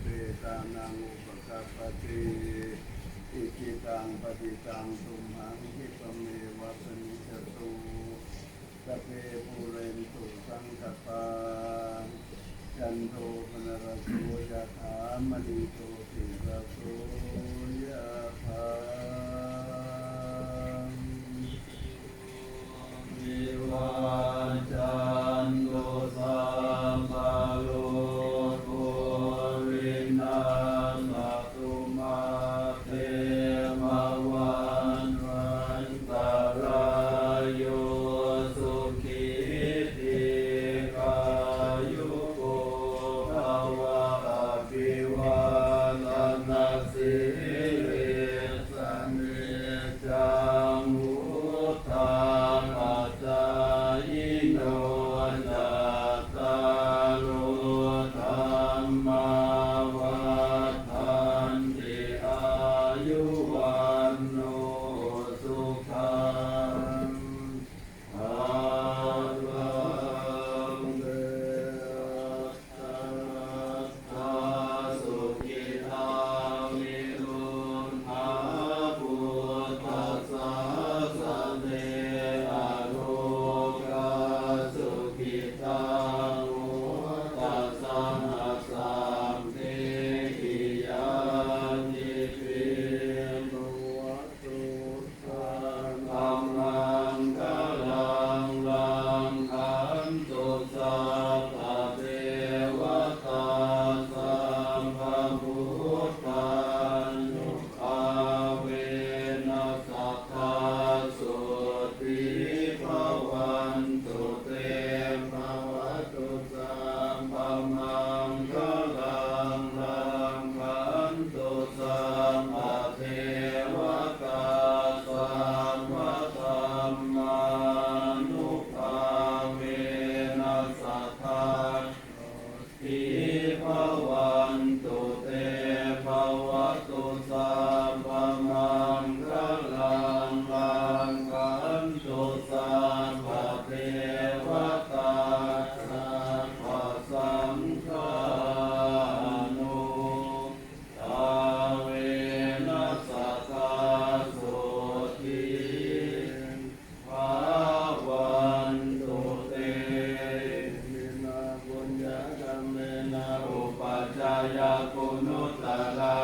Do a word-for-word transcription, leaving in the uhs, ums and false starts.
petānaṃ upakappati. Icchitaṃ patthitaṃ tumhaṃ khippameva samijjhatu. Sabbe pūrentu saṅkappā, cando paṇṇaraso yathā, maṇi jotiraso yathā. Vivajjantu sabbarogo vinassatu, mā te bhavatvantarāyo, sukhī dīghāyuko bhava. Abhivādanasīlissa niccaṃ vuḍḍhāpacāyino, cattāro dhammā vaḍḍhanti: āyu vaṇṇo sukhaṃ balaṃ. Sukhitā viruḷhā buddhasāsane, arogā sukhitā hotha, saha sabbehi ñātibhi. Bhavatu sabbamaṅgalaṃ, rakkhantu sabbadevatā, sabbabuddhānubhāvena, sadā sotthī bhavantu te. Bhavatu sabbamaṅgalaṃ, rakkhantu sabbadevatā, sabbadhammānubhāvena, sadā sotthī bhavantu te. Bhavatu sabbamaṅgalaṃ, rakkhantu sabbadevatā, sabbasaṅghānubhāvena, sadā sotthī bhavantu te. Iminā puññakammena upajjhāyā guṇuttarā,